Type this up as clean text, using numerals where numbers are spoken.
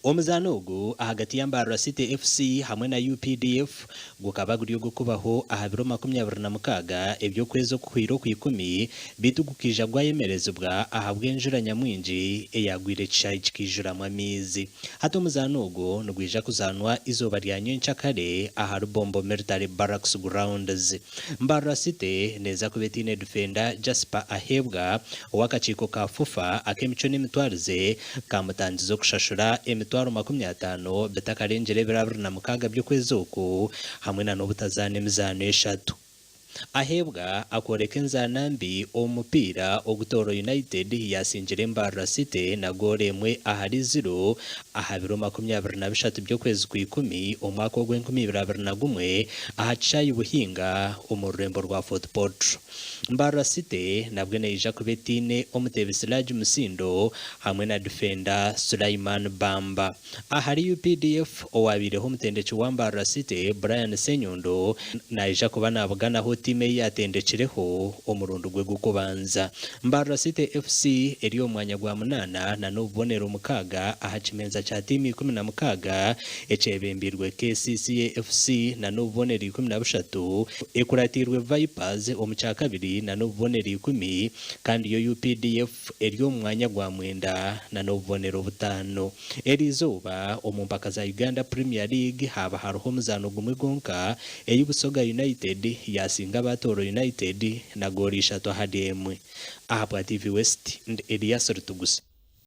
Omuzaano ogu ahagati ya Mbarara City FC hamwe na UPDF gukaba guri ogw'okubaho aha biro 26 eby'okwezi okuhweire Okwikumi beitu gukaija gwayemerezibwa ahabw'enjura nyamwingi eyaagwire ekishaayi kikaijuramu amaizi. Hati omuzaano ogwo nigwija kuzaanwa eizooba rya nyencakare aha Rubombo Military Barracks Grounds. Mbarara City neeza kuba etaine difenda Jasper Aheebwa ow'akakiiko ka FUFA ak'emicwe n'emitwarize kamutangiza okushashura emitwaro 50 bitakarengyera ebiro 26 by'okwezi oku hamwe na n'obutazaana emizaano eshatu. Aheebwa akooreka enzaana mbi omu mupiira ogu Tooro United yaasingire Mbarara City na goolo emwe ahari ziro aha biro 23 by'okwezi Kwikumi omwaka ogw'enkumi ibiri 21 aha kishaayi Buhinga omu rurembo rwa Fort Portal. Mbarara City nabwo neija kuba etaine omuteebi Siraji Musindo hamwe na difenda Sulaiman Bamba. Ahari UPDF, owaabaireho omutendeki wa Mbarara City, Brian Ssenyondo naija kuba naabuganaho tiimu ei yaatendekireho omurundi gwe gw'okubanza. Mbarara City FC eri omu mwanya gwa munaana na n'obubonero mukaaga aha kimenza kya tiimu 16 ekyebembeirwe KCCA FC na n'obubonero 13, ekuratiirwe Vipers omu kyakabiri na n'obubonero ikumi kandi yo UPDF eri omu mwanya gwa mwenda na n'obubonero butaano. Eriizooba omu mpaka za Uganda Premier League haaba hariho omuzaano gumwe gwonka ei Busoga United yaasinga aba Tooro United na goolo ishatu ahari emwe. Ahabwa TV West, ndi Elias Rutugusa.